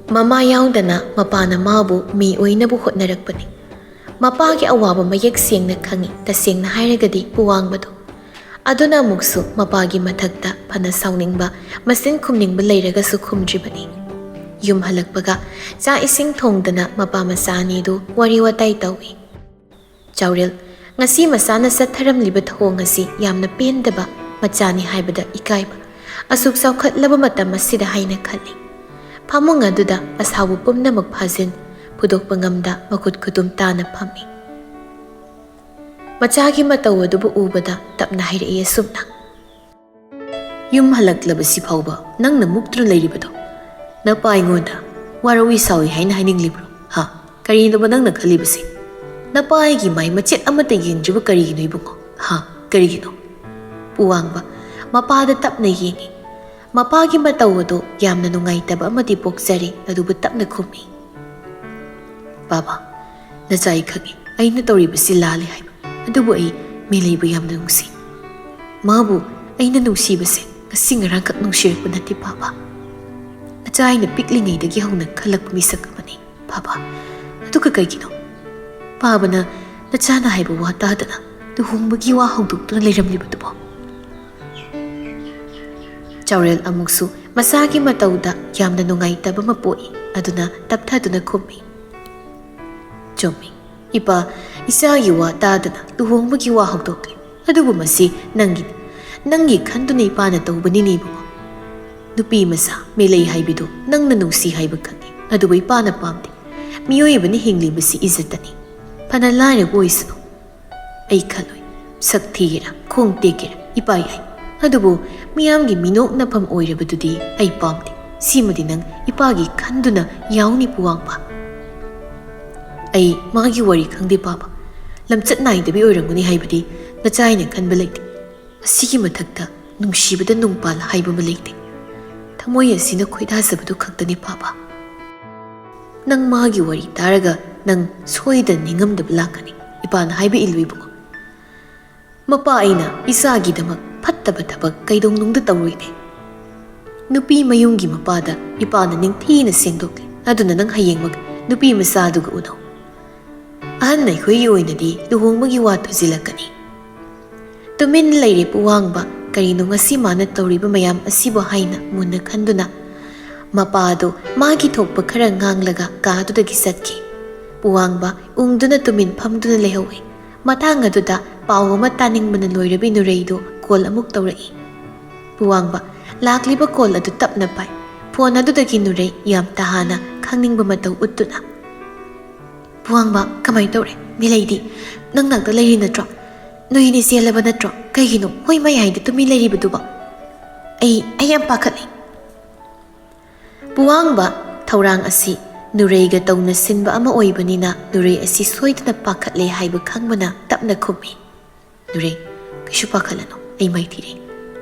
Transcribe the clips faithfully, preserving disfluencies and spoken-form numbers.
ꯃꯃꯥ ꯌꯥꯎꯗꯅ ꯃꯄꯥꯅ ꯃꯥꯕꯨ ꯃꯤ ꯑꯣꯏꯅꯕ ꯍꯣꯠꯅꯔꯛꯄꯅꯤ꯫ ꯃꯄꯥꯒꯤ ꯑꯋꯥꯕ ꯃꯌꯦꯛ ꯁꯦꯡꯅ ꯈꯪꯏ, ꯇꯁꯦꯡꯅ ꯍꯥꯏꯔꯒꯗꯤ ꯄꯨꯋꯥꯡꯕꯗꯣ꯫ ꯑꯗꯨꯅ ꯑꯃꯨꯛꯁꯨ ꯃꯄꯥꯒꯤ ꯃꯊꯛꯇ ꯐꯅ ꯁꯥꯎꯅꯤꯡꯕ, ꯃꯆꯤꯟ ꯈꯨꯝꯅꯤꯡꯕ ꯂꯩꯔꯒꯁꯨ ꯈꯨꯝꯗ꯭ꯔꯤꯕꯅꯤ꯫ ꯌꯨꯝ ꯍꯜꯂꯛꯄꯒ ꯆꯥꯛ ꯏꯁꯤꯡ ꯊꯣꯡꯗꯅ ꯃꯄꯥ ꯃꯆꯥ ꯑꯅꯤꯗꯨ ꯋꯥꯔꯤ ꯋꯥꯇꯥꯏ ꯇꯧꯏ꯫ ꯆꯥꯎꯔꯦꯜ, ꯉꯁꯤ ꯃꯆꯥꯅ ꯆꯠꯊꯔꯝꯂꯤꯕ ꯊꯧꯑꯣꯡ ꯑꯁꯤ ꯌꯥꯝꯅ ꯄꯦꯟꯗꯕ, ꯃꯆꯥꯅꯤ ꯍꯥꯏꯕꯗ ꯏꯀꯥꯏꯕ, ꯑꯁꯨꯛ ꯆꯥꯎꯈꯠꯂꯕ ꯃꯇꯝ ꯑꯁꯤꯗ ꯍꯥꯏꯅ ꯈꯜꯂꯤ꯫ ꯐꯃꯨꯡ ꯑꯗꯨꯗ ꯑꯁꯥꯎꯕ ꯄꯨꯝꯅꯃꯛ ꯐꯥꯖꯤꯟ, ꯐꯨꯗꯣꯛꯄ ꯉꯝꯗ ꯃꯈꯨꯠ ꯈꯨꯗꯨꯝ ꯇꯥꯅ ꯐꯝꯃꯤ꯫ ꯃꯆꯥꯒꯤ ꯃꯇꯧ ꯑꯗꯨꯕꯨ ꯎꯕꯗ ꯇꯞꯅ ꯍꯥꯏꯔꯛꯏ ꯑꯁꯨꯝꯅ, "ꯌꯨꯝ ꯍꯜꯂꯛꯂꯕꯁꯤ ꯐꯥꯎꯕ ꯅꯪꯅ ꯃꯨꯛꯇꯨꯅ ꯂꯩꯔꯤꯕꯗꯣ, ꯅꯄꯥ ꯑꯩꯉꯣꯟꯗ ꯋꯥꯔꯧꯏ ꯁꯥꯎꯏ ꯍꯥꯏꯅ ꯍꯥꯏꯅꯤꯡꯂꯤꯕ꯭ꯔꯣ? ꯍꯥ? ꯀꯔꯤꯅꯣꯕ ꯅꯪꯅ ꯈꯜꯂꯤꯕꯁꯦ? ꯅꯄꯥ ꯑꯩꯒꯤ ꯃꯥꯏ ꯃꯆꯦꯠ ꯑꯃꯠꯇ ꯌꯦꯡꯗ꯭ꯔꯤꯕ ꯀꯔꯤꯒꯤꯅꯣ ꯏꯕꯨꯡꯉꯣ? ꯍꯥ? ꯀꯔꯤꯒꯤꯅꯣ?" ꯄꯨꯋꯥꯡꯕ ꯃꯄꯥꯗ ꯇꯞꯅ ꯌꯦꯡꯏ꯫ ꯃꯄꯥꯒꯤ ꯃꯇꯧ ꯑꯗꯨ ꯌꯥꯝꯅ ꯅꯨꯡꯉꯥꯏꯇꯕ ꯑꯃꯗꯤ ꯄꯣꯛꯆꯔꯦ, ꯑꯗꯨꯕꯨ ꯇꯞꯅ ꯈꯨꯝꯃꯤ꯫ "ꯕꯥꯕꯥ, ꯅꯆꯥ, ꯑꯩ ꯈꯪꯏ ꯑꯩꯅ ꯇꯧꯔꯤꯕꯁꯤ ꯂꯥꯜꯂꯤ ꯍꯥꯏꯕ, ꯑꯗꯨꯕꯨ ꯑꯩ ꯃꯦꯂꯩꯕꯨ ꯌꯥꯝꯅ ꯅꯨꯡꯁꯤ꯫ ꯃꯥꯕꯨ ꯑꯩꯅ ꯅꯨꯡꯁꯤꯕꯁꯦ ꯉꯁꯤ ꯉꯔꯥꯡꯈꯛ ꯅꯨꯡꯁꯤꯔꯛꯄ ꯅꯠꯇꯦ ꯄꯥꯕ꯫ ꯅꯆꯥ ꯑꯩꯅ ꯄꯤꯛꯂꯤꯉꯩꯗꯒꯤ ꯍꯧꯅ ꯈꯜꯂꯛꯄ ꯃꯤꯁꯛ ꯑꯃꯅꯤ ꯄꯥꯕ꯫ ꯑꯗꯨꯒ ꯀꯩꯒꯤꯅꯣ ꯄꯥꯕꯅ ꯅꯆꯥꯅ ꯍꯥꯏꯕ ꯋꯥ ꯇꯥꯗꯅ ꯂꯨꯍꯣꯡꯕꯒꯤ ꯋꯥ ꯍꯧꯗꯣꯛꯇꯨꯅ ꯂꯩꯔꯝꯂꯤꯕꯗꯨꯕꯣ?" ꯆꯥꯎꯔꯦꯜ ꯑꯃꯨꯛꯁꯨ ꯃꯁꯥꯒꯤ ꯃꯇꯧꯗ ꯌꯥꯝꯅ ꯅꯨꯡꯉꯥꯏꯇꯕ ꯑꯃ ꯄꯣꯛꯏ, ꯑꯗꯨꯅ ꯇꯞꯊꯗꯨꯅ ꯈꯨꯝꯃꯤ꯫ "ꯆꯨꯝꯃꯤ, ꯏꯄꯥ, ꯏꯆꯥꯒꯤ ꯋꯥ ꯇꯥꯗꯅ ꯂꯨꯍꯣꯡꯕꯒꯤ ꯋꯥ ꯍꯧꯗꯣꯛꯂꯦ꯫ ꯑꯗꯨꯕꯨ ꯃꯁꯤ ꯅꯪꯒꯤꯅꯤ꯫ ꯅꯪꯒꯤ ꯈꯟꯗꯨꯅ ꯏꯄꯥꯅ ꯇꯧꯕꯅꯤꯅꯦ ꯏꯕꯨꯡꯉꯣ꯫ ꯅꯨꯄꯤ ꯃꯆꯥ ꯃꯦꯂꯩ ꯍꯥꯏꯕꯤꯗꯨ ꯅꯪꯅ ꯅꯨꯡꯁꯤ ꯍꯥꯏꯕ ꯈꯪꯉꯤ, ꯑꯗꯨꯕꯨ ꯏꯄꯥꯅ ꯄꯥꯝꯗꯦ꯫ ꯃꯤꯑꯣꯏꯕꯅ ꯍꯤꯡꯂꯤꯕꯁꯤ ꯏꯖꯠꯇꯅꯤ꯫ ꯐꯅ ꯂꯥꯏꯔꯕ ꯑꯣꯏꯁꯅꯨ, ꯑꯩ ꯈꯜꯂꯣꯏ꯫ ꯁꯛ ꯊꯤꯒꯦꯔꯥ, ꯈꯣꯡ ꯇꯦꯛꯀꯦꯔꯥ, ꯏꯄꯥ ꯌꯥꯏ꯫ ꯑꯗꯨꯕꯨ ꯃꯤꯌꯥꯝꯒꯤ ꯃꯤꯅꯣꯛꯅꯐꯝ ꯑꯣꯏꯔꯕꯗꯨꯗꯤ ꯑꯩ ꯄꯥꯝꯗꯦ꯫ ꯁꯤꯃꯗꯤ ꯅꯪ ꯏꯄꯥꯒꯤ ꯈꯟꯗꯨꯅ ꯌꯥꯎꯅꯤ ꯄꯨꯋꯥꯡꯕ꯫" "ꯑꯩ ꯃꯥꯒꯤ ꯋꯥꯔꯤ ꯈꯪꯗꯦ ꯄꯥꯕ꯫ ꯂꯝꯆꯠ ꯅꯥꯏꯗꯕꯤ ꯑꯣꯏꯔꯝꯒꯅꯤ ꯍꯥꯏꯕꯗꯤ ꯅꯆꯥ ꯑꯩꯅ ꯈꯟꯕ ꯂꯩꯇꯦ꯫ ꯑꯁꯤꯒꯤ ꯃꯊꯛꯇ ꯅꯨꯡꯁꯤꯕꯗ ꯅꯨꯡꯄꯥꯜ ꯍꯥꯏꯕ ꯑꯃ ꯂꯩꯇꯦ꯫ ꯊꯃꯣꯏ ꯑꯁꯤꯅ ꯈꯣꯏꯗꯥꯖꯕꯗꯨ ꯈꯛꯇꯅꯤ ꯄꯥꯕ꯫ ꯅꯪ ꯃꯥꯒꯤ ꯋꯥꯔꯤ ꯇꯥꯔꯒ ꯅꯪ ꯁꯣꯏꯗꯅ ꯅꯤꯡꯉꯝꯗꯕ ꯂꯥꯛꯀꯅꯤ꯫ ꯏꯄꯥꯅ ꯍꯥꯏꯕ ꯏꯜꯂꯨ ꯏꯕꯨꯡꯉꯣ꯫ ꯃꯄꯥ ꯑꯩꯅ ꯏꯆꯥꯒꯤꯗꯃꯛ ꯐꯠꯇꯕ ꯊꯕꯛ ꯀꯩꯗꯧꯅꯨꯡꯗ ꯇꯧꯔꯣꯏꯅꯦ꯫ ꯅꯨꯄꯤ ꯃꯌꯨꯝꯒꯤ ꯃꯄꯥꯗ ꯏꯄꯥꯅ ꯅꯤꯡꯊꯤꯅ ꯁꯦꯡꯗꯣꯛꯂꯦ꯫ ꯑꯗꯨꯅ ꯅꯪ ꯍꯌꯦꯡꯃꯛ ꯅꯨꯄꯤ ꯃꯆꯥꯗꯨꯒ ꯎꯅꯧ꯫ ꯑꯍꯟ ꯑꯩꯈꯣꯏꯒꯤ ꯑꯣꯏꯅꯗꯤ ꯂꯨꯍꯣꯡꯕꯒꯤ ꯋꯥ ꯊꯨꯖꯤꯜꯂꯛꯀꯅꯤ꯫ ꯇꯨꯃꯤꯟ ꯂꯩꯔꯦ ꯄꯨꯋꯥꯡꯕ꯫ ꯀꯔꯤꯅꯣ ꯉꯁꯤ ꯃꯥꯅ ꯇꯧꯔꯤꯕ ꯃꯌꯥꯝ ꯑꯁꯤꯕꯨ ꯍꯥꯏꯅ ꯃꯨꯟꯅ ꯈꯟꯗꯨꯅ ꯃꯄꯥꯗꯨ ꯃꯥꯒꯤ ꯊꯣꯛꯄ ꯈꯔ ꯉꯥꯡꯂꯒ ꯀꯥꯗꯨꯗꯒꯤ ꯆꯠꯈꯤ꯫ ꯄꯨꯋꯥꯡꯕ ꯎꯪꯗꯨꯅ ꯇꯨꯃꯤꯟ ꯐꯝꯗꯨꯅ ꯂꯩꯍꯧꯏ꯫ ꯃꯇꯥꯡ ꯑꯗꯨꯗ ꯄꯥꯎ ꯑꯃ ꯇꯥꯅꯤꯡꯕꯅ ꯂꯣꯏꯔꯕꯤ ꯅꯨꯔꯩꯗꯨ ꯀꯣꯜ ꯑꯃꯨꯛ ꯇꯧꯔꯛꯏ꯫ ꯄꯨꯋꯥꯡꯕ ꯂꯥꯛꯂꯤꯕ ꯀꯣꯜ ꯑꯗꯨ ꯇꯞꯅ ꯄꯥꯏ꯫ ꯐꯣꯟ ꯑꯗꯨꯗꯒꯤ ꯅꯨꯔꯩ ꯌꯥꯝ ꯇꯍꯥꯅ ꯈꯪꯅꯤꯡꯕ ꯃꯇꯧ ꯎꯠꯇꯨꯅ, "ꯄꯨꯋꯥꯡꯕ, ꯀꯃꯥꯏ ꯇꯧꯔꯦ? ꯃꯤꯂꯩꯗꯤ ꯅꯪ ꯅꯥꯛꯇ ꯂꯩꯔꯤ ꯅꯠꯇ꯭ꯔꯣ? ꯅꯣꯏ ꯑꯅꯤ ꯆꯦꯜꯂꯕ ꯅꯠꯇ꯭ꯔꯣ? ꯀꯩꯒꯤꯅꯣ ꯍꯣꯏ ꯃꯩ ꯍꯥꯏꯗ ꯇꯨꯃꯤꯟ ꯂꯩꯔꯤꯕꯗꯨꯕꯣ? ꯑꯩ, ꯑꯩ ꯌꯥꯝ ꯄꯥꯈꯠꯂꯦ꯫" ꯄꯨꯋꯥꯡꯕ ꯊꯧꯔꯥꯡ ꯑꯁꯤ ꯅꯨꯔꯩꯒ ꯇꯧꯅ ꯁꯤꯟꯕ ꯑꯃ ꯑꯣꯏꯕꯅꯤꯅ ꯅꯨꯔꯩ ꯑꯁꯤ ꯁꯣꯏꯗꯅ ꯄꯥꯈꯠꯂꯦ ꯍꯥꯏꯕ ꯈꯪꯕꯅ ꯇꯞꯅ ꯈꯨꯝꯃꯤ꯫ "ꯅꯨꯔꯩ, ꯀꯩꯁꯨ ꯄꯥꯈꯠꯂꯅꯨ, ꯑꯩ ꯃꯥꯏꯊꯤꯔꯦ꯫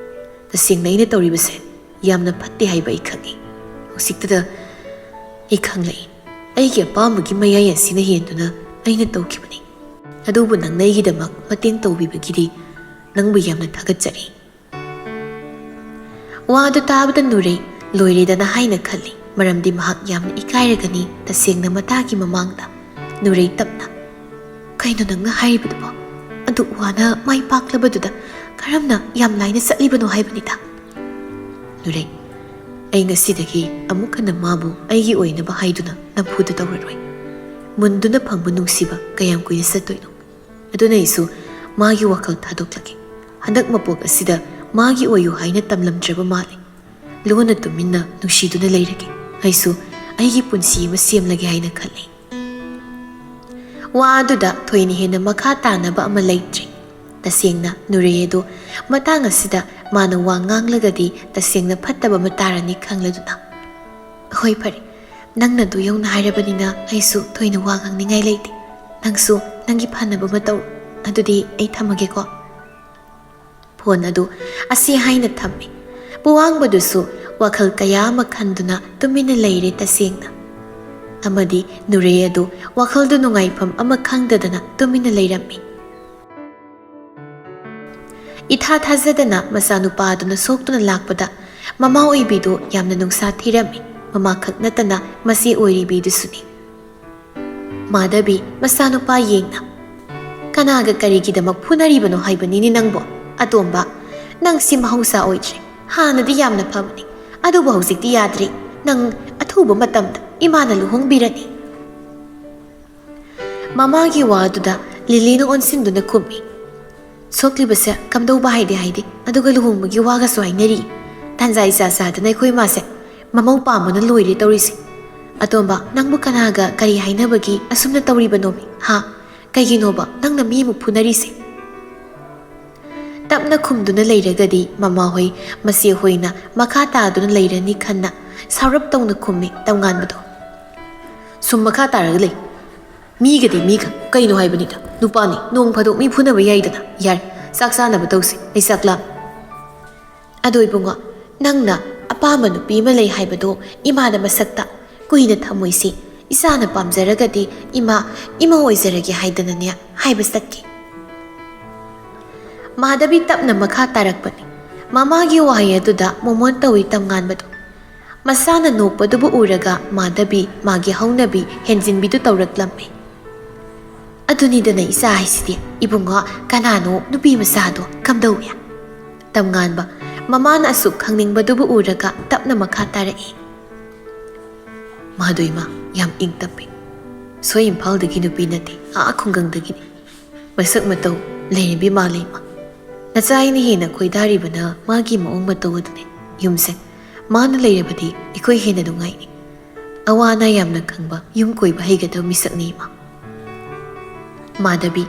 ꯇꯁꯦꯡꯅ ꯑꯩꯅ ꯇꯧꯔꯤꯕꯁꯦ ꯌꯥꯝꯅ ꯐꯠꯇꯦ ꯍꯥꯏꯕ ꯑꯩ ꯈꯪꯉꯤ꯫ ꯍꯧꯖꯤꯛꯇꯗ ꯑꯩ ꯈꯪꯂꯛꯏ꯫ ꯑꯩꯒꯤ ꯑꯄꯥꯝꯕꯒꯤ ꯃꯌꯥꯏ ꯑꯁꯤꯅ ꯍꯦꯟꯗꯨꯅ ꯑꯩꯅ ꯇꯧꯈꯤꯕꯅꯤ꯫ ꯑꯗꯨꯕꯨ ꯅꯪꯅ ꯑꯩꯒꯤꯗꯃꯛ ꯃꯇꯦꯡ ꯇꯧꯕꯤꯕꯒꯤꯗꯤ ꯅꯪꯕꯨ ꯌꯥꯝꯅ ꯊꯥꯒꯠꯆꯔꯤ꯫" ꯋꯥ ꯑꯗꯨ ꯇꯥꯕꯗ ꯅꯨꯔꯩ ꯂꯣꯏꯔꯦꯗꯅ ꯍꯥꯏꯅ ꯈꯜꯂꯤ꯫ ꯃꯔꯝꯗꯤ ꯃꯍꯥꯛ ꯌꯥꯝꯅ ꯏꯀꯥꯏꯔꯒꯅꯤ ꯇꯁꯦꯡꯅ ꯃꯇꯥꯒꯤ ꯃꯃꯥꯡꯗ꯫ ꯅꯨꯔꯩ ꯇꯞꯅ, "ꯀꯩꯅꯣ ꯅꯪꯅ ꯍꯥꯏꯔꯤꯕꯗꯨꯕꯣ? ꯑꯗꯨ ꯋꯥꯅ ꯃꯥꯏ ꯄꯥꯛꯂꯕꯗꯨꯗ ꯀꯔꯝꯅ ꯌꯥꯝ ꯂꯥꯏꯅ ꯆꯠꯂꯤꯕꯅꯣ ꯍꯥꯏꯕꯅꯤꯗ?" ꯅꯨꯔꯩ, "ꯑꯩ ꯉꯁꯤꯗꯒꯤ ꯑꯃꯨꯛ ꯍꯟꯅ ꯃꯥꯕꯨ ꯑꯩꯒꯤ ꯑꯣꯏꯅꯕ ꯍꯥꯏꯗꯨꯅ ꯅꯝꯐꯨꯗ ꯇꯧꯔꯔꯣꯏ꯫ ꯃꯨꯟꯗꯨꯅ ꯐꯪꯕ ꯅꯨꯡꯁꯤꯕ ꯀꯌꯥꯝ ꯀꯨꯏꯅ ꯆꯠꯇꯣꯏꯅꯣ?" ꯑꯗꯨꯅ ꯑꯩꯁꯨ ꯃꯥꯒꯤ ꯋꯥꯈꯜ ꯊꯥꯗꯣꯛꯂꯒꯦ꯫ ꯍꯟꯗꯛ ꯃꯄꯣꯛ ꯑꯁꯤꯗ ꯃꯥꯒꯤ ꯑꯣꯏꯌꯨ ꯍꯥꯏꯅ ꯇꯝꯂꯝꯗ꯭ꯔꯕ ꯃꯥꯜꯂꯦ꯫ ꯂꯣꯟꯅ ꯇꯨꯃꯤꯟꯅ ꯅꯨꯡꯁꯤꯗꯨꯅ ꯂꯩꯔꯒꯦ꯫ ꯑꯩꯁꯨ ꯑꯩꯒꯤ ꯄꯨꯟꯁꯤ ꯑꯃ ꯁꯦꯝꯂꯒꯦ ꯍꯥꯏꯅ ꯈꯜꯂꯤ꯫ ꯋꯥ ꯑꯗꯨꯗ ꯊꯣꯏꯅ ꯍꯦꯟꯅ ꯃꯈꯥ ꯇꯥꯅꯕ ꯑꯃ ꯂꯩꯇ꯭ꯔꯦ꯫ ꯇꯁꯦꯡꯅ ꯅꯨꯔꯩ ꯑꯗꯨ ꯃꯇꯥꯡ ꯑꯁꯤꯗ ꯃꯥꯅ ꯋꯥ ꯉꯥꯡꯂꯒꯗꯤ ꯇꯁꯦꯡꯅ ꯐꯠꯇꯕ ꯑꯃ ꯇꯥꯔꯅꯤ ꯈꯪꯂꯗꯨꯅ꯫ "ꯍꯣꯏ, ꯐꯔꯦ, ꯅꯪꯅ ꯑꯗꯨ ꯌꯧꯅ ꯍꯥꯏꯔꯕꯅꯤꯅ ꯑꯩꯁꯨ ꯊꯣꯏꯅ ꯋꯥ ꯉꯥꯡꯅꯤꯡꯉꯥꯏ ꯂꯩꯇꯦ꯫ ꯅꯪꯁꯨ ꯅꯪꯒꯤ ꯐꯅꯕ ꯑꯃ ꯇꯧ꯫ ꯑꯗꯨꯗꯤ ꯑꯩ ꯊꯝꯃꯒꯦꯀꯣ꯫" ꯐꯣꯟ ꯑꯗꯨ ꯑꯁꯤ ꯍꯥꯏꯅ ꯊꯝꯃꯤ꯫ ꯄꯨꯋꯥꯡꯕꯗꯨꯁꯨ ꯋꯥꯈꯜ ꯀꯌꯥ ꯑꯃ ꯈꯟꯗꯨꯅ ꯇꯨꯃꯤꯟꯅ ꯂꯩꯔꯦ ꯇꯁꯦꯡꯅ꯫ ꯑꯃꯗꯤ ꯅꯨꯔꯩ ꯑꯗꯨ ꯋꯥꯈꯜꯗꯨ ꯅꯨꯡꯉꯥꯏꯐꯝ ꯑꯃ ꯈꯪꯗꯗꯅ ꯇꯨꯃꯤꯟꯅ ꯂꯩꯔꯝꯃꯤ꯫ ꯏꯊꯥ ꯊꯥꯖꯗꯅ ꯃꯆꯥꯅꯨꯄꯥ ꯑꯗꯨꯅ ꯁꯣꯛꯇꯨꯅ ꯂꯥꯛꯄꯗ ꯃꯃꯥ ꯑꯣꯏꯕꯤꯗꯨ ꯌꯥꯝꯅ ꯅꯨꯡꯁꯥ ꯊꯤꯔꯝꯃꯤ꯫ ꯃꯃꯥ ꯈꯛ ꯅꯠꯇꯅ ꯃꯆꯦ ꯑꯣꯏꯔꯤꯕꯤꯗꯨꯁꯨꯅꯤ꯫ ꯃꯥꯙꯕꯤ ꯃꯆꯥꯅꯨꯄꯥ ꯌꯦꯡꯅ, "ꯀꯅꯥꯒ ꯀꯔꯤꯒꯤꯗꯃꯛ ꯐꯨꯅꯔꯤꯕꯅꯣ ꯍꯥꯏꯕꯅꯤꯅꯦ ꯅꯪꯕꯣ? ꯑꯇꯣꯝꯕ, ꯅꯪꯁꯤ ꯃꯍꯧꯁꯥ ꯑꯣꯏꯗ꯭ꯔꯦ꯫ ꯍꯥꯟꯅꯗꯤ ꯌꯥꯝꯅ ꯐꯕꯅꯤ, ꯑꯗꯨꯕꯨ ꯍꯧꯖꯤꯛꯇꯤ ꯌꯥꯗ꯭ꯔꯦ꯫ ꯅꯪ ꯑꯊꯨꯕ ꯃꯇꯝꯗ ꯏꯃꯥꯅ ꯂꯨꯍꯣꯡꯕꯤꯔꯅꯤ꯫" ꯃꯃꯥꯒꯤ ꯋꯥ ꯑꯗꯨꯗ ꯂꯤꯂꯤꯅ ꯑꯣꯟꯁꯤꯟꯗꯨꯅ ꯈꯨꯝꯃꯤ, "ꯁꯣꯛꯂꯤꯕꯁꯦ ꯀꯝꯗꯧꯕ ꯍꯥꯏꯗꯤ ꯍꯥꯏꯗꯦ, ꯑꯗꯨꯒ ꯂꯨꯍꯣꯡꯕꯒꯤ ꯋꯥꯒꯁꯨ ꯍꯥꯏꯅꯔꯤ꯫ ꯇꯥꯟꯖꯥ ꯏꯆꯥ ꯆꯥꯗꯅ ꯑꯩꯈꯣꯏ ꯃꯥꯁꯦ ꯃꯃꯧ ꯄꯥꯝꯕꯅ ꯂꯣꯏꯔꯦ ꯇꯧꯔꯤꯁꯦ꯫ ꯑꯇꯣꯝꯕ, ꯅꯪꯕꯨ ꯀꯅꯥꯒ ꯀꯔꯤ ꯍꯥꯏꯅꯕꯒꯤ ꯑꯁꯨꯝꯅ ꯇꯧꯔꯤꯕꯅꯣꯃꯤ? ꯍꯥ? ꯀꯩꯒꯤꯅꯣꯕ ꯅꯪꯅ ꯃꯤ ꯑꯃꯨꯛ ꯐꯨꯅꯔꯤꯁꯦ?" ꯇꯞꯅ ꯈꯨꯝꯗꯨꯅ ꯂꯩꯔꯒꯗꯤ ꯃꯃꯥꯍꯣꯏ, ꯃꯆꯦꯍꯣꯏꯅ ꯃꯈꯥ ꯇꯥꯗꯨꯅ ꯂꯩꯔꯅꯤ ꯈꯟꯅ ꯁꯥꯎꯔꯞ ꯇꯧꯅ ꯈꯨꯝꯃꯤ ꯇꯝꯉꯥꯟꯕꯗꯣ꯫ "ꯁꯨꯝ ꯃꯈꯥ ꯇꯥꯔꯒ ꯂꯩ꯫ ꯃꯤꯒꯗꯤ ꯃꯤꯒ ꯀꯩꯅꯣ ꯍꯥꯏꯕꯅꯤꯗ꯫ ꯅꯨꯄꯥꯅꯤ, ꯅꯣꯡ ꯐꯥꯗꯣꯛ ꯃꯤ ꯐꯨꯅꯕ ꯌꯥꯏꯗꯅ꯫ ꯌꯥꯔꯦ, ꯆꯥꯛ ꯆꯥꯅꯕ ꯇꯧꯁꯤ, ꯑꯩ ꯆꯥꯛ ꯂꯥꯝꯃꯦ꯫" "ꯑꯗꯣ ꯏꯕꯨꯡꯉꯣ, ꯅꯪꯅ ꯑꯄꯥꯝꯕ ꯅꯨꯄꯤ ꯑꯃ ꯂꯩ ꯍꯥꯏꯕꯗꯣ ꯏꯃꯥꯗ ꯃꯁꯛꯇ ꯀꯨꯏꯅ ꯊꯝꯃꯣꯏꯁꯤ꯫ ꯏꯆꯥꯅ ꯄꯥꯝꯖꯔꯒꯗꯤ ꯏꯃꯥ, ꯏꯃꯧ ꯑꯣꯏꯖꯔꯒꯦ ꯍꯥꯏꯗꯅꯅꯦ ꯍꯥꯏꯕ ꯆꯠꯀꯦ꯫" ꯃꯥꯙꯕꯤ ꯇꯞꯅ ꯃꯈꯥ ꯇꯥꯔꯛꯄꯅꯤ꯫ ꯃꯃꯥꯒꯤ ꯋꯥꯍꯩ ꯑꯗꯨꯗ ꯃꯣꯃꯣꯟ ꯇꯧꯏ ꯇꯝꯉꯥꯟꯕꯗꯨ꯫ ꯃꯆꯥꯅ ꯅꯣꯛꯄꯗꯨꯕꯨ ꯎꯔꯒ ꯃꯥꯙꯕꯤ ꯃꯥꯒꯤ ꯍꯧꯅꯕꯤ ꯍꯦꯟꯖꯤꯟꯕꯤꯗꯨ ꯇꯧꯔꯛꯂꯝꯃꯤ꯫ "ꯑꯗꯨꯅꯤꯗꯅ ꯏꯆꯥ ꯍꯥꯏꯁꯤꯗꯤ, ꯏꯕꯨꯡꯉꯣ, ꯀꯅꯥꯅꯣ ꯅꯨꯄꯤ ꯃꯆꯥꯗꯣ ꯀꯝꯗꯧꯏ?" ꯇꯝꯉꯥꯟꯕ ꯃꯃꯥꯅ ꯑꯁꯨꯛ ꯈꯪꯅꯤꯡꯕꯗꯨꯕꯨ ꯎꯔꯒ ꯇꯞꯅ ꯃꯈꯥ ꯇꯥꯔꯛꯏ꯫ "ꯃꯥꯗꯣ ꯏꯃꯥ, ꯌꯥꯝ ꯏꯪ ꯇꯞꯄꯤ꯫ ꯁꯣꯏ ꯏꯝꯐꯥꯜꯗꯒꯤ ꯅꯨꯄꯤ ꯅꯠꯇꯦ, ꯑꯥ ꯈꯨꯡꯒꯪꯗꯒꯤꯅꯤ꯫ ꯃꯁꯛ ꯃꯇꯧ, ꯂꯩꯔꯦꯝꯕꯤ ꯃꯥꯜꯂꯦ ꯏꯃꯥ꯫ ꯅꯆꯥ ꯑꯩꯅ ꯍꯦꯟꯅ ꯈꯣꯏꯗꯥꯔꯤꯕꯅ ꯃꯥꯒꯤ ꯃꯑꯣꯡ ꯃꯇꯧ ꯑꯗꯨꯅꯤ꯫ ꯌꯨꯝꯁꯦ ꯃꯥꯅ ꯂꯩꯔꯕꯗꯤ ꯑꯩꯈꯣꯏ ꯍꯦꯟꯅ ꯅꯨꯡꯉꯥꯏꯅꯤ꯫ ꯑꯋꯥ ꯑꯅꯥ ꯌꯥꯝꯅ ꯈꯪꯕ, ꯌꯨꯝ ꯀꯣꯏꯕ ꯍꯩꯒꯗꯕ ꯃꯤꯁꯛꯅꯤ ꯏꯃꯥ꯫" ꯃꯥꯙꯕꯤ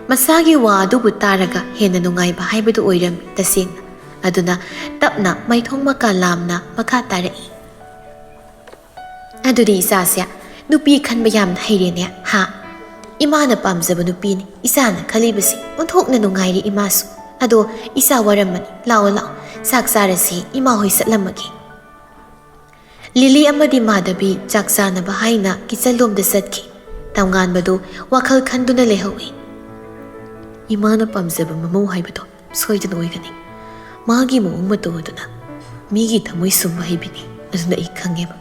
ꯃꯆꯥꯒꯤ ꯋꯥ ꯑꯗꯨꯕꯨ ꯇꯥꯔꯒ ꯍꯦꯟꯅ ꯅꯨꯡꯉꯥꯏꯕ ꯍꯥꯏꯕꯗꯨ ꯑꯣꯏꯔꯝꯃꯤ ꯇꯁꯦꯡꯅ꯫ ꯑꯗꯨꯅ ꯇꯞꯅ ꯃꯥꯏꯊꯣꯡ ꯃꯀꯥ ꯂꯥꯝꯅ ꯃꯈꯥ ꯇꯥꯔꯛꯏ꯫ "ꯑꯗꯨꯗꯤ ꯏꯆꯥꯁꯦ ꯅꯨꯄꯤ ꯈꯟꯕ ꯌꯥꯝꯅ ꯍꯩꯔꯦꯅꯦ, ꯍꯥ? ꯏꯃꯥꯅ ꯄꯥꯝꯖꯕ ꯅꯨꯄꯤꯅꯤ ꯏꯆꯥꯅ ꯈꯜꯂꯤꯕꯁꯤ, ꯑꯣꯟꯊꯣꯛꯅ ꯅꯨꯡꯉꯥꯏꯔꯦ ꯏꯃꯥꯁꯨ꯫ ꯑꯗꯣ ꯏꯆꯥ ꯋꯥꯔꯝꯃꯅꯤ, ꯂꯥꯛꯑꯣ ꯂꯥꯛꯑꯣ, ꯆꯥꯛ ꯆꯥꯔꯁꯤ, ꯏꯃꯥ ꯍꯣꯏ ꯆꯠꯂꯝꯃꯒꯦ꯫" ꯂꯤꯂꯤ ꯑꯃꯗꯤ ꯃꯥꯙꯕꯤ ꯆꯥꯛ ꯆꯥꯅꯕ ꯍꯥꯏꯅ ꯀꯤꯆꯟꯂꯣꯝꯗ ꯆꯠꯈꯤ꯫ ꯇꯝꯉꯥꯟꯕꯗꯨ ꯋꯥꯈꯜ ꯈꯟꯗꯨꯅ ꯂꯩꯍꯧꯏ꯫ "ꯏꯃꯥꯅ ꯄꯥꯝꯖꯕ ꯃꯃꯧ ꯍꯥꯏꯕꯗꯣ ꯁꯣꯏꯗꯅ ꯑꯣꯏꯒꯅꯤ꯫ ꯃꯥꯒꯤ ꯃꯑꯣꯡ ꯃꯇꯧ ꯑꯗꯨꯅ ꯃꯤꯒꯤ ꯊꯃꯣꯏ ꯁꯨꯝꯕ ꯍꯩꯕꯤꯅꯤ, ꯑꯗꯨꯅ ꯑꯩ ꯈꯪꯉꯦꯕ꯫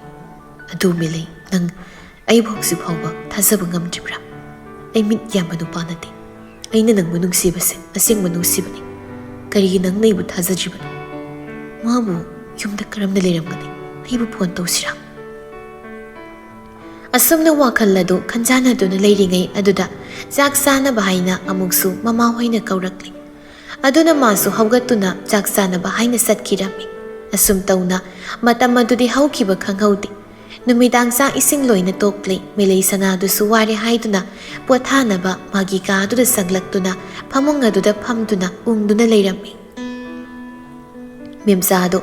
ꯑꯗꯨ ꯃꯦꯂꯩ, ꯅꯪ ꯑꯩꯕꯨ ꯍꯧꯖꯤꯛ ꯐꯥꯎꯕ ꯊꯥꯖꯕ ꯉꯝꯗ꯭ꯔꯤꯕ꯭ꯔꯥ? ꯑꯩ ꯃꯤꯠ ꯌꯥꯝꯕ ꯅꯨꯄꯥ ꯅꯠꯇꯦ꯫ ꯑꯩꯅ ꯅꯪꯕꯨ ꯅꯨꯡꯁꯤꯕꯁꯦ ꯑꯁꯦꯡꯕ ꯅꯨꯡꯁꯤꯕꯅꯤ꯫ ꯀꯔꯤꯒꯤ ꯅꯪꯅ ꯑꯩꯕꯨ ꯊꯥꯖꯗ꯭ꯔꯤꯕꯅꯣ? ꯃꯥꯕꯨ ꯌꯨꯝꯗ ꯀꯔꯝꯅ ꯂꯩꯔꯝꯒꯅꯤ? ꯑꯩꯕꯨ ꯐꯣꯟ ꯇꯧꯁꯤꯔꯥ? ꯑꯁꯨꯝꯅ ꯋꯥꯈꯜ ꯑꯗꯨ ꯈꯟꯖꯥꯟꯅꯗꯨꯅ ꯂꯩꯔꯤꯉꯩ ꯑꯗꯨꯗ ꯆꯥꯛ ꯆꯥꯅꯕ ꯍꯥꯏꯅ ꯑꯃꯨꯛꯁꯨ ꯃꯃꯥ ꯍꯣꯏꯅ ꯀꯧꯔꯛꯂꯦ꯫ ꯑꯗꯨꯅ ꯃꯥꯁꯨ ꯍꯧꯒꯠꯇꯨꯅ ꯆꯥꯛ ꯆꯥꯅꯕ ꯍꯥꯏꯅ ꯆꯠꯈꯤꯔꯝꯃꯤ꯫ ꯑꯁꯨꯝ ꯇꯧꯅ ꯃꯇꯝ ꯑꯗꯨꯗꯤ ꯍꯧꯈꯤꯕ ꯈꯪꯍꯧꯗꯦ꯫ ꯅꯨꯃꯤꯗꯥꯡ ꯆꯥꯛ ꯏꯁꯤꯡ ꯂꯣꯏꯅ ꯇꯣꯛꯂꯦ꯫ ꯃꯦꯂꯩ ꯁꯅꯥꯗꯨꯁꯨ ꯋꯥꯔꯦ ꯍꯥꯏꯗꯨꯅ ꯄꯣꯊꯥꯅꯕ ꯃꯥꯒꯤ ꯀꯥꯗꯨꯗ ꯆꯪꯂꯛꯇꯨꯅ ꯐꯃꯨꯡ ꯑꯗꯨꯗ ꯐꯝꯗꯨꯅ ꯎꯪꯗꯨꯅ ꯂꯩꯔꯝꯃꯤ꯫ ꯃꯦꯝꯆꯥꯗꯣ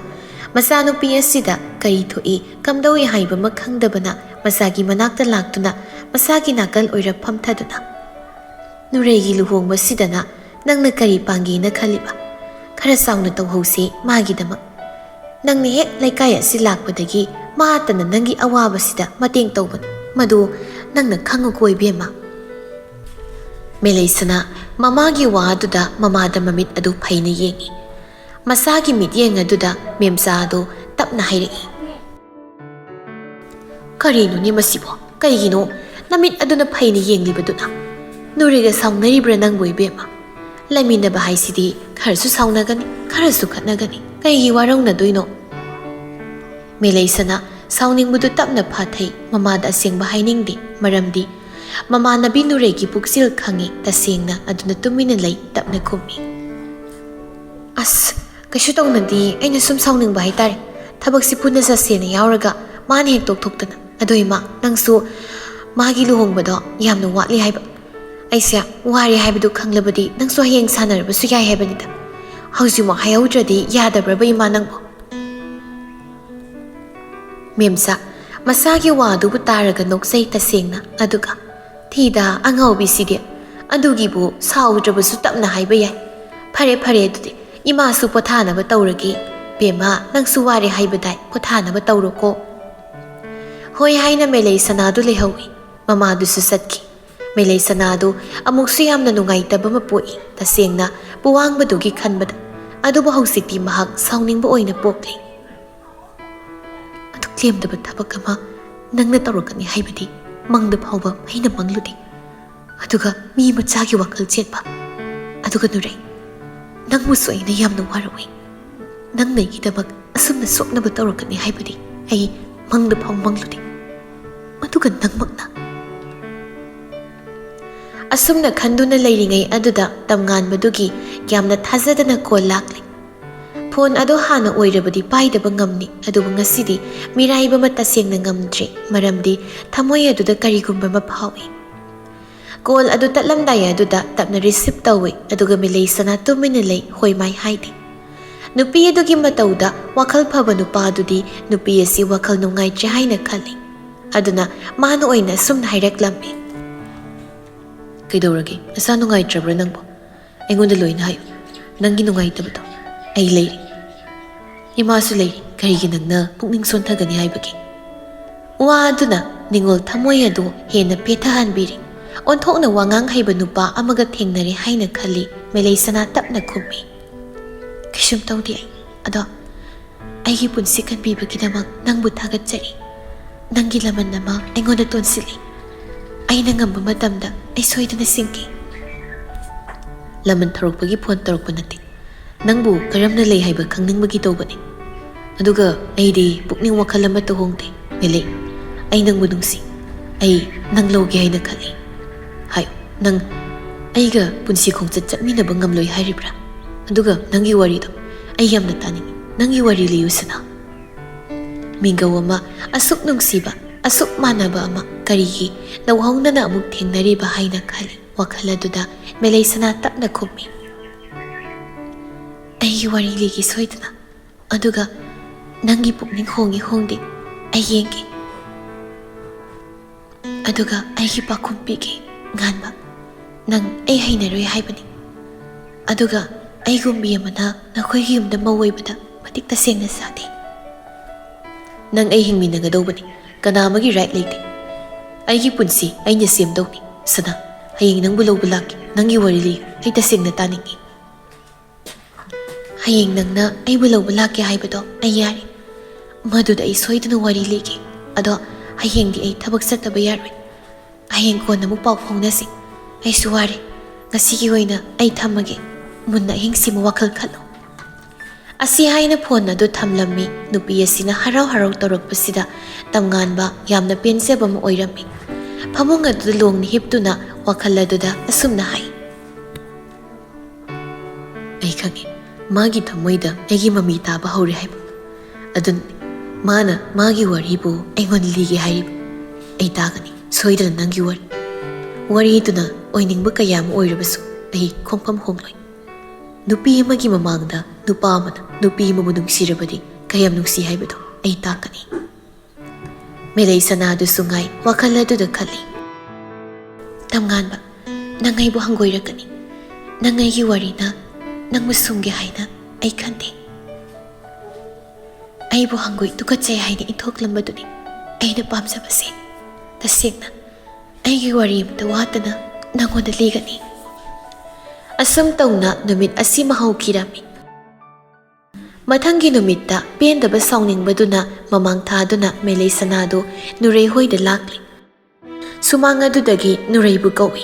ꯃꯆꯥꯅꯨꯄꯤ ꯑꯁꯤꯗ ꯀꯔꯤ ꯊꯣꯛꯏ, ꯀꯝꯗꯧꯏ ꯍꯥꯏꯕ ꯑꯃ ꯈꯪꯗꯕꯅ ꯃꯆꯥꯒꯤ ꯃꯅꯥꯛꯇ ꯂꯥꯛꯇꯨꯅ ꯃꯆꯥꯒꯤ ꯅꯥꯀꯜ ꯑꯣꯏꯔꯞ ꯐꯝꯊꯗꯨꯅ, "ꯅꯨꯔꯩꯒꯤ ꯂꯨꯍꯣꯡꯕꯁꯤꯗꯅ ꯅꯪꯅ ꯀꯔꯤ ꯄꯥꯡꯒꯦꯅ ꯈꯜꯂꯤꯕ? ꯈꯔ ꯆꯥꯎꯅ ꯇꯧꯍꯧꯁꯦ ꯃꯥꯒꯤꯗꯃꯛ꯫ ꯅꯪꯅ ꯍꯦꯛ ꯂꯩꯀꯥꯏ ꯑꯁꯤ ꯂꯥꯛꯄꯗꯒꯤ ꯃꯥꯇꯅ ꯅꯪꯒꯤ ꯑꯋꯥꯕꯁꯤꯗ ꯃꯇꯦꯡ ꯇꯧꯕꯅꯤ꯫ ꯃꯗꯨ ꯅꯪꯅ ꯈꯪꯉꯨꯀꯣ ꯏꯕꯦꯝꯃ꯫" ꯃꯦꯂꯩꯁꯅꯥ ꯃꯃꯥꯒꯤ ꯋꯥꯗꯨꯗ ꯃꯃꯥꯗ ꯃꯃꯤꯠ ꯑꯗꯨ ꯐꯩꯅ ꯌꯦꯡꯏ꯫ ꯃꯆꯥꯒꯤ ꯃꯤꯠꯌꯦꯡ ꯑꯗꯨꯗ ꯃꯦꯝꯆꯥ ꯑꯗꯨ ꯇꯞꯅ ꯍꯥꯏꯔꯛꯏ, "ꯀꯔꯤꯅꯣꯅꯦ ꯃꯁꯤꯕꯣ? ꯀꯩꯒꯤꯅꯣ ꯅꯃꯤꯠ ꯑꯗꯨꯅ ꯐꯩꯅ ꯌꯦꯡꯂꯤꯕꯗꯨꯅ? ꯅꯨꯔꯩꯒ ꯁꯥꯎꯅꯔꯤꯕ꯭ꯔꯥ ꯅꯪꯕꯨ ꯏꯕꯦꯝꯃ? ꯂꯩꯃꯤꯟꯅꯕ ꯍꯥꯏꯁꯤꯗꯤ ꯈꯔꯁꯨ ꯁꯥꯎꯅꯒꯅꯤ, ꯈꯔꯁꯨ ꯈꯠꯅꯒꯅꯤ꯫ ꯀꯩꯒꯤ ꯋꯥꯔꯧꯅꯗꯣꯏꯅꯣ?" ꯃꯦꯂꯩꯁꯅꯥ ꯁꯥꯎꯅꯤꯡꯕꯗꯨ ꯇꯞꯅ ꯐꯥꯊꯩ꯫ ꯃꯃꯥꯗ ꯑꯁꯦꯡꯕ ꯍꯥꯏꯅꯤꯡꯗꯦ, ꯃꯔꯝꯗꯤ ꯃꯃꯥꯟꯅꯕꯤ ꯅꯨꯔꯩꯒꯤ ꯄꯨꯛꯆꯦꯜ ꯈꯪꯏ꯫ ꯇꯁꯦꯡꯅ ꯑꯗꯨꯅ ꯇꯨꯃꯤꯟꯅ ꯂꯩ, ꯇꯞꯅ ꯈꯨꯝꯃꯤ, "ꯑꯁ, ꯀꯩꯁꯨ ꯇꯧꯅꯗꯦ, ꯑꯩꯅ ꯁꯨꯝ ꯁꯥꯎꯅꯤꯡꯕ ꯍꯥꯏꯇꯥꯔꯦ꯫ ꯊꯕꯛꯁꯤ ꯄꯨꯟꯅ ꯆꯠꯁꯦꯅ ꯌꯥꯎꯔꯒ ꯃꯥꯅ ꯍꯦꯛ ꯇꯣꯛꯊꯣꯛꯇꯅ꯫ ꯑꯗꯣ ꯏꯃꯥ, ꯅꯪꯁꯨ ꯃꯥꯒꯤ ꯂꯨꯍꯣꯡꯕꯗꯣ ꯌꯥꯝꯅ ꯋꯥꯠꯂꯤ ꯍꯥꯏꯕ꯫ ꯑꯩꯁꯦ ꯋꯥꯔꯦ ꯍꯥꯏꯕꯗꯨ ꯈꯪꯂꯕꯗꯤ ꯅꯪꯁꯨ ꯍꯌꯦꯡ ꯁꯥꯟꯅꯔꯕꯁꯨ ꯌꯥꯏ ꯍꯥꯏꯕꯅꯤꯗ꯫ ꯍꯧꯖꯤꯛꯃꯛ ꯍꯥꯏꯍꯧꯗ꯭ꯔꯗꯤ ꯌꯥꯗꯕ꯭ꯔꯕ ꯏꯃꯥ ꯅꯪꯕꯨ?" ꯃꯦꯝꯆꯥ ꯃꯁꯥꯒꯤ ꯋꯥ ꯑꯗꯨꯕꯨ ꯇꯥꯔꯒ ꯅꯣꯛꯆꯩ ꯇꯁꯦꯡꯅ꯫ ꯑꯗꯨꯒ, "ꯊꯤꯗ ꯑꯉꯥꯎꯕꯤꯁꯤꯗꯤ, ꯑꯗꯨꯒꯤꯕꯨ ꯁꯥꯎꯗ꯭ꯔꯕꯁꯨ ꯇꯞꯅ ꯍꯥꯏꯕ ꯌꯥꯏ꯫ ꯐꯔꯦ, ꯐꯔꯦ, ꯑꯗꯨꯗꯤ ꯏꯃꯥꯁꯨ ꯄꯣꯊꯥꯅꯕ ꯇꯧꯔꯒꯦ꯫ ꯕꯦꯝꯃ, ꯅꯪꯁꯨ ꯋꯥꯔꯦ ꯍꯥꯏꯕꯗꯥꯏ, ꯄꯣꯊꯥꯅꯕ ꯇꯧꯔꯣꯀꯣ꯫" ꯍꯣꯏ ꯍꯥꯏꯅ ꯃꯦꯂꯩ ꯁꯅꯥꯗꯨ ꯂꯩꯍꯧꯏ꯫ ꯃꯃꯥꯗꯨꯁꯨ ꯆꯠꯈꯤ꯫ ꯃꯦꯂꯩ ꯁꯅꯥꯗꯨ ꯑꯃꯨꯛꯁꯨ ꯌꯥꯝꯅ ꯅꯨꯡꯉꯥꯏꯇꯕ ꯑꯃ ꯄꯣꯛꯏ, ꯇꯁꯦꯡꯅ ꯄꯨꯋꯥꯡꯕꯗꯨꯒꯤ ꯈꯟꯕꯗ꯫ ꯑꯗꯨꯕꯨ ꯍꯧꯖꯤꯛꯇꯤ ꯃꯍꯥꯛ ꯁꯥꯎꯅꯤꯡꯕ ꯑꯣꯏꯅ ꯄꯣꯛꯂꯦ꯫ ꯂꯦꯝꯗꯕ ꯊꯕꯛ ꯑꯃ ꯅꯪꯅ ꯇꯧꯔꯛꯀꯅꯤ ꯍꯥꯏꯕꯗꯤ ꯃꯪꯗ ꯐꯥꯎꯕ ꯑꯩꯅ ꯃꯪꯂꯨꯗꯦ꯫ ꯑꯗꯨꯒ ꯃꯤ ꯃꯆꯥꯒꯤ ꯋꯥꯈꯜ ꯆꯦꯟꯕ꯫ ꯑꯗꯨꯒ ꯅꯨꯔꯩ, ꯅꯪꯕꯨꯁꯨ ꯑꯩꯅ ꯌꯥꯝꯅ ꯋꯥꯔꯧꯏ꯫ ꯅꯪꯅ ꯑꯩꯒꯤꯗꯃꯛ ꯑꯁꯨꯝꯅ ꯁꯣꯛꯅꯕ ꯇꯧꯔꯛꯀꯅꯤ ꯍꯥꯏꯕꯗꯤ ꯑꯩ ꯃꯪꯗ ꯐꯥꯎ ꯃꯪꯂꯨꯗꯦ꯫ ꯑꯗꯨꯒ ꯅꯪꯃꯛꯅ꯫ ꯑꯁꯨꯝꯅ ꯈꯟꯗꯨꯅ ꯂꯩꯔꯤꯉꯩ ꯑꯗꯨꯗ ꯇꯝꯉꯥꯟꯕꯗꯨꯒꯤ ꯌꯥꯝꯅ ꯊꯥꯖꯗꯅ ꯀꯣꯜ ꯂꯥꯛꯂꯦ꯫ ꯐꯣꯟ ꯑꯗꯨ ꯍꯥꯟꯅ ꯑꯣꯏꯔꯕꯗꯤ ꯄꯥꯏꯗꯕ ꯉꯝꯅꯤ, ꯑꯗꯨꯕꯨ ꯉꯁꯤꯗꯤ ꯃꯤꯔꯥꯏꯕ ꯑꯃ ꯇꯁꯦꯡꯅ ꯉꯝꯗ꯭ꯔꯤ, ꯃꯔꯝꯗꯤ ꯊꯃꯣꯏ ꯑꯗꯨꯗ ꯀꯔꯤꯒꯨꯝꯕ ꯑꯃ ꯐꯥꯎꯏ꯫ ꯀꯣꯜ ꯑꯗꯨ ꯇꯠꯂꯝꯗꯥꯏ ꯑꯗꯨꯗ ꯇꯞꯅ ꯔꯤꯁꯤꯞ ꯇꯧꯏ, ꯑꯗꯨꯒ ꯃꯤꯂꯩꯁꯅꯥ ꯇꯨꯃꯤꯟꯅ ꯂꯩ, ꯍꯣꯏ ꯃꯥꯏ ꯍꯥꯏꯗꯦ꯫ ꯅꯨꯄꯤ ꯑꯗꯨꯒꯤ ꯃꯇꯧꯗ ꯋꯥꯈꯜ ꯐꯕ ꯅꯨꯄꯥ ꯑꯗꯨꯗꯤ ꯅꯨꯄꯤ ꯑꯁꯤ ꯋꯥꯈꯜ ꯅꯨꯡꯉꯥꯏꯇ꯭ꯔꯦ ꯍꯥꯏꯅ ꯈꯜꯂꯤ꯫ ꯑꯗꯨꯅ ꯃꯥꯅ ꯑꯣꯏꯅ ꯑꯁꯨꯝꯅ ꯍꯥꯏꯔꯛꯂꯝꯃꯤ꯫ "ꯀꯩꯗꯧꯔꯒꯦ? ꯅꯁꯥ ꯅꯨꯡꯉꯥꯏꯇ꯭ꯔꯕ꯭ꯔꯥ ꯅꯪꯕꯣ? ꯑꯩꯉꯣꯟꯗ ꯂꯣꯏꯅ ꯍꯥꯏꯌꯨ꯫ ꯅꯪꯒꯤ ꯅꯨꯡꯉꯥꯏꯇꯕꯗꯣ ꯑꯩ ꯂꯩꯔꯤ꯫ ꯏꯃꯥꯁꯨ ꯂꯩꯔꯤ꯫ ꯀꯔꯤꯒꯤ ꯅꯪꯅ ꯄꯨꯛꯅꯤꯡ ꯁꯣꯟꯊꯒꯅꯤ ꯍꯥꯏꯕꯒꯦ?" ꯋꯥ ꯑꯗꯨꯅ ꯅꯤꯡꯉꯣꯜ ꯊꯃꯣꯏ ꯑꯗꯨ ꯍꯦꯟꯅ ꯄꯦꯊꯍꯟꯕꯤꯔꯤ꯫ ꯑꯣꯟꯊꯣꯛꯅ ꯋꯥꯉꯥꯡ ꯍꯩꯕ ꯅꯨꯄꯥ ꯑꯃꯒ ꯊꯦꯡꯅꯔꯦ ꯍꯥꯏꯅ ꯈꯜꯂꯤ꯫ ꯃꯦꯂꯩꯁꯅꯥ ꯇꯞꯅ ꯈꯨꯝꯃꯤ꯫ "ꯀꯩꯁꯨꯝ ꯇꯧꯗꯦ ꯑꯩ꯫ ꯑꯗꯣ ꯑꯩꯒꯤ ꯄꯨꯟꯁꯤ ꯀꯟꯕꯤꯕꯒꯤꯗꯃꯛ ꯅꯪꯕꯨ ꯊꯥꯒꯠꯆꯔꯤ꯫ ꯅꯪꯒꯤ ꯂꯃꯟ ꯑꯃ ꯑꯩꯉꯣꯟꯗ ꯇꯣꯟꯁꯤꯜꯂꯤ꯫ ꯑꯩꯅ ꯉꯝꯕ ꯃꯇꯝꯗ ꯑꯩ ꯁꯣꯏꯗꯅ ꯁꯤꯡꯒꯦ꯫" "ꯂꯃꯟ ꯊꯧꯔꯛꯄꯒꯤ ꯐꯣꯟ ꯇꯧꯔꯛꯄ ꯅꯠꯇꯦ꯫ ꯅꯪꯕꯨ ꯀꯔꯝꯅ ꯂꯩ ꯍꯥꯏꯕ ꯈꯪꯅꯤꯡꯕꯒꯤ ꯇꯧꯕꯅꯤ꯫ ꯑꯗꯨꯒ ꯑꯩꯗꯤ ꯄꯨꯛꯅꯤꯡ ꯋꯥꯈꯜ ꯑꯃꯠꯇ ꯍꯣꯡꯗꯦ꯫ ꯃꯦꯂꯩ, ꯑꯩ ꯅꯪꯕꯨ ꯅꯨꯡꯁꯤ꯫ ꯑꯩ ꯅꯪ ꯂꯧꯒꯦ ꯍꯥꯏꯅ ꯈꯜꯂꯤ꯫ ꯍꯥꯏꯌꯨ, ꯅꯪ ꯑꯩꯒ ꯄꯨꯟꯁꯤ ꯈꯣꯡꯆꯠ ꯆꯠꯃꯤꯟꯅꯕ ꯉꯝꯂꯣꯏ ꯍꯥꯏꯔꯤꯕ꯭ꯔꯥ? ꯑꯗꯨꯒ ꯅꯪꯒꯤ ꯋꯥꯔꯤꯗꯣ ꯑꯩ ꯌꯥꯝꯅ ꯇꯥꯅꯤꯡꯏ꯫ ꯅꯪꯒꯤ ꯋꯥꯔꯤ ꯂꯤꯌꯨ ꯁꯅꯥ꯫" ꯃꯤꯡꯒꯧ ꯑꯃ, ꯑꯁꯨꯛ ꯅꯨꯡꯁꯤꯕ, ꯑꯁꯨꯛ ꯃꯥꯟꯅꯕ ꯑꯃ ꯀꯔꯤꯒꯤ ꯅꯧꯍꯧꯅꯅ ꯑꯃꯨꯛ ꯊꯦꯡꯅꯔꯤꯕ ꯍꯥꯏꯅ ꯈꯜꯂꯤ꯫ ꯋꯥꯈꯜ ꯑꯗꯨꯗ ꯃꯦꯂꯩꯁꯅꯥ ꯇꯞꯅ ꯈꯨꯝꯃꯤ꯫ "ꯑꯩꯒꯤ ꯋꯥꯔꯤ ꯂꯤꯒꯦ ꯁꯣꯏꯗꯅ꯫ ꯑꯗꯨꯒ ꯅꯪꯒꯤ ꯄꯨꯛꯅꯤꯡ ꯍꯣꯡꯉꯤ ꯍꯣꯡꯗꯦ ꯑꯩ ꯌꯦꯡꯒꯦ꯫ ꯑꯗꯨꯒ ꯑꯩꯒꯤ ꯄꯥꯎꯈꯨꯝ ꯄꯤꯒꯦ ꯉꯥꯟꯕ꯫ ꯅꯪ ꯑꯩ ꯍꯩꯅꯔꯣꯏ ꯍꯥꯏꯕꯅꯤ꯫ ꯑꯗꯨꯒ ꯑꯩꯒꯨꯝꯕꯤ ꯑꯃꯅ ꯅꯈꯣꯏꯒꯤ ꯌꯨꯝꯗ ꯃꯧ ꯑꯣꯏꯕꯗ ꯃꯇꯤꯛ ꯇꯁꯦꯡꯅ ꯆꯥꯗꯦ꯫ ꯅꯪ ꯑꯩ ꯍꯤꯡꯃꯤꯟꯅꯒꯗꯧꯕꯅꯤ꯫ ꯀꯅꯥ ꯑꯃꯒꯤ ꯔꯥꯏꯠ ꯂꯩꯇꯦ꯫ ꯑꯩꯒꯤ ꯄꯨꯟꯁꯤ ꯑꯩꯅ ꯁꯦꯝꯗꯧꯅꯤ꯫ ꯁꯅꯥ, ꯍꯌꯦꯡ ꯅꯪꯕꯨ ꯂꯧꯕ ꯂꯥꯛꯀꯦ꯫ ꯅꯪꯒꯤ ꯋꯥꯔꯤ ꯂꯤꯌꯨ꯫ ꯑꯩ ꯇꯁꯦꯡꯅ ꯇꯥꯅꯤꯡꯉꯤ꯫" "ꯍꯌꯦꯡ ꯅꯪꯅ ꯑꯩꯕꯨ ꯂꯧꯕ ꯂꯥꯛꯀꯦ ꯍꯥꯏꯕꯗꯣ ꯑꯩ ꯌꯥꯔꯦ꯫ "ꯃꯗꯨꯗ ꯑꯩ ꯁꯣꯏꯗꯅ ꯋꯥꯔꯤ ꯂꯤꯒꯦ꯫ ꯑꯗꯣ ꯍꯌꯦꯡꯗꯤ ꯑꯩ ꯊꯕꯛ ꯆꯠꯇꯕ ꯌꯥꯔꯣꯏ꯫ ꯍꯌꯦꯡ ꯀꯣꯟꯅ ꯑꯃꯨꯛ ꯄꯥꯎ ꯐꯥꯎꯅꯁꯤ꯫ ꯑꯩꯁꯨ ꯋꯥꯔꯦ꯫ ꯉꯁꯤꯒꯤ ꯑꯣꯏꯅ ꯑꯩ ꯊꯝꯃꯒꯦ꯫ ꯃꯨꯟꯅ ꯑꯍꯤꯡꯁꯤꯃ ꯋꯥꯈꯜ ꯈꯜꯂꯨ"꯫ ꯑꯁꯤ ꯍꯥꯏꯅ ꯐꯣꯟ ꯑꯗꯨ ꯊꯝꯂꯝꯃꯤ꯫ ꯅꯨꯄꯤ ꯑꯁꯤꯅ ꯍꯔꯥꯎ ꯍꯔꯥꯎ ꯇꯧꯔꯛꯄꯁꯤꯗ ꯇꯝꯉꯥꯟꯕ ꯌꯥꯝꯅ ꯄꯦꯟꯖꯕ ꯑꯃ ꯑꯣꯏꯔꯝꯃꯤ꯫ ꯐꯃꯨꯡ ꯑꯗꯨꯗ ꯂꯣꯡꯅ ꯍꯤꯞꯇꯨꯅ ꯋꯥꯈꯜ ꯑꯗꯨꯗ ꯑꯁꯨꯝꯅ ꯍꯥꯏ, "ꯑꯩ ꯈꯪꯉꯤ, ꯃꯥꯒꯤ ꯊꯃꯣꯏꯗ ꯑꯩꯒꯤ ꯃꯃꯤ ꯇꯥꯕ ꯍꯧꯔꯦ ꯍꯥꯏꯕ꯫ ꯑꯗꯨꯅꯅꯤ ꯃꯥꯅ ꯃꯥꯒꯤ ꯋꯥꯔꯤꯕꯨ ꯑꯩꯉꯣꯟꯗ ꯂꯤꯒꯦ ꯍꯥꯏꯔꯤꯕ꯫ ꯑꯩ ꯇꯥꯒꯅꯤ ꯁꯣꯏꯗꯅ ꯅꯪꯒꯤ ꯋꯥꯔꯤ꯫ ꯋꯥꯔꯤꯗꯨꯅ ꯑꯣꯏꯅꯤꯡꯕ ꯀꯌꯥ ꯑꯃ ꯑꯣꯏꯔꯕꯁꯨ ꯑꯩ ꯈꯣꯡꯐꯝ ꯍꯣꯡꯂꯣꯏ꯫ ꯅꯨꯄꯤ ꯑꯃꯒꯤ ꯃꯃꯥꯡꯗ ꯅꯨꯄꯥ ꯑꯃꯅ ꯅꯨꯄꯤ ꯑꯃꯕꯨ ꯅꯨꯡꯁꯤꯔꯕꯗꯤ ꯀꯌꯥꯝ ꯅꯨꯡꯁꯤ ꯍꯥꯏꯕꯗꯨ ꯑꯩ ꯇꯥꯛꯀꯅꯤ"꯫ ꯃꯦꯂꯩ ꯁꯅꯥꯗꯨꯁꯨ ꯉꯥꯏ ꯋꯥꯈꯜ ꯑꯗꯨꯗ ꯈꯜꯂꯤ꯫ "ꯇꯝꯉꯥꯟꯕ, ꯅꯪ ꯑꯩꯕꯨ ꯍꯪꯒꯣꯏꯔꯛꯀꯅꯤ꯫ ꯅꯪ ꯑꯩꯒꯤ ꯋꯥꯔꯤꯅ ꯅꯪꯕꯨ ꯁꯨꯝꯒꯦ ꯍꯥꯏꯅ ꯑꯩ ꯈꯟꯗꯦ꯫ ꯑꯩꯕꯨ ꯍꯪꯒꯣꯏ ꯇꯨꯀꯠꯆꯩ ꯍꯥꯏꯅ ꯏꯟꯊꯣꯛꯂꯝꯕꯗꯨꯅꯤ ꯑꯩꯅ ꯄꯥꯝꯖꯕꯁꯦ꯫ ꯇꯁꯦꯡꯅ ꯑꯩꯒꯤ ꯋꯥꯔꯤ ꯑꯃꯠꯇ ꯋꯥꯠꯇꯅ ꯅꯪꯉꯣꯟꯗ ꯂꯤꯒꯅꯤ"꯫ ꯑꯁꯨꯝ ꯇꯧꯅ ꯅꯨꯃꯤꯠ ꯑꯁꯤꯃ ꯍꯧꯈꯤꯔꯝꯃꯤ꯫ ꯃꯊꯪꯒꯤ ꯅꯨꯃꯤꯠꯇ ꯄꯦꯟꯗꯕ ꯁꯥꯎꯅꯤꯡꯕꯗꯨꯅ ꯃꯃꯥꯡ ꯊꯥꯗꯨꯅ ꯃꯦꯂꯩ ꯁꯅꯥꯗꯨ ꯅꯨꯔꯩ ꯍꯣꯏꯗ ꯂꯥꯛꯂꯤ꯫ ꯁꯨꯃꯥꯡ ꯑꯗꯨꯗꯒꯤ ꯅꯨꯔꯩꯕꯨ ꯀꯧꯏ꯫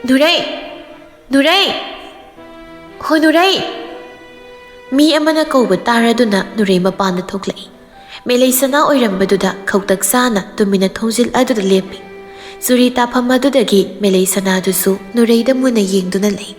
"ꯅꯨꯔꯩ! ꯅꯨꯔꯩ! ꯍꯣ ꯅꯨꯔꯩ!" ꯃꯤ ꯑꯃꯅ ꯀꯧꯕ ꯇꯥꯔꯗꯨꯅ ꯅꯨꯔꯩ ꯃꯄꯥꯟꯗ ꯊꯣꯛꯂꯛꯏ꯫ ꯃꯦꯂꯩ ꯁꯅꯥ ꯑꯣꯏꯔꯝꯕꯗꯨꯗ ꯈꯧꯇꯛ ꯆꯥꯅ ꯇꯨꯃꯤꯟꯅ ꯊꯣꯡꯖꯤꯜ ꯑꯗꯨꯗ ꯂꯦꯞꯄꯤ꯫ ꯆꯨꯔꯤ ꯇꯥꯐꯝ ꯑꯗꯨꯗꯒꯤ ꯃꯦꯂꯩ ꯁꯅꯥꯗꯨꯁꯨ ꯅꯨꯔꯩꯗ ꯃꯨꯟꯅ ꯌꯦꯡꯗꯨꯅ ꯂꯩ꯫